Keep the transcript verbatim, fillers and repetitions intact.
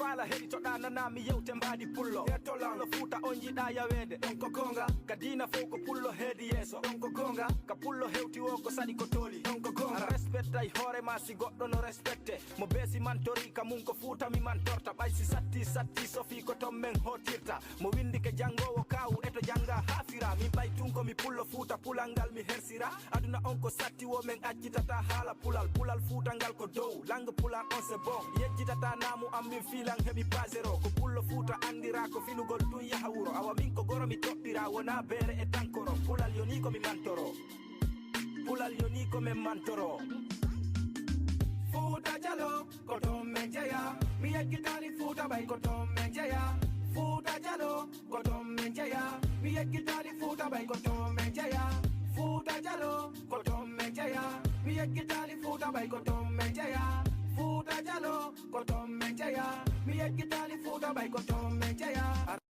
Ala heɗitoɗa nana mi yewte mbaadi pullo. Yettolan. Pullo Fuuta on yiɗa yaweede. Ɗon ko goonga. Ka diina fow ko pullo heedi yeeso. Ɗon ko goonga. Ka pullo hewti wo ko saɗi ko tooli. Ɗon ko goonga. A respectay hoore ma si goɗɗo no respecte. Mo beesi mantori ka mun ko Fuuta mi mantorta. Ɓay si satti satti sofi ko ton men hotirta. Mo windike janngowo kaawu e to jannga haa fira. Min ɓay tun ko mi pullo Fuuta pulal ngal mi hersira. Aduna on ko satti wo men accitata haala pulal. Pulal Fuuta ngal ko dow. Langue pulal on c'est bon. Yejjitata naamu am min filan heɓi pas zéro. Ko pullo Fuuta andira ko finugol tun yaha wuro. Awa min ko goro mi toɗɗira wona beere e tankoro. Pulal yoni ko mi mantoro. Pulal yoni ko men mantoro. Fuuta Jalo, ko ton men jeya. Mi yeggitali Fuuta ɓay ko ton men jeya. Fuuta Jalo, ko ton men jeya. Mi yeggitali Fuuta ɓay ko ton men jeya. Fuuta Jalo, ko ton men jeya. Mi yeggitali Fuuta ɓay ko ton men jeya. Fuuta Jalo, ko ton men jeya. Mi yeggitali Fuuta ɓay ko ton men jeya.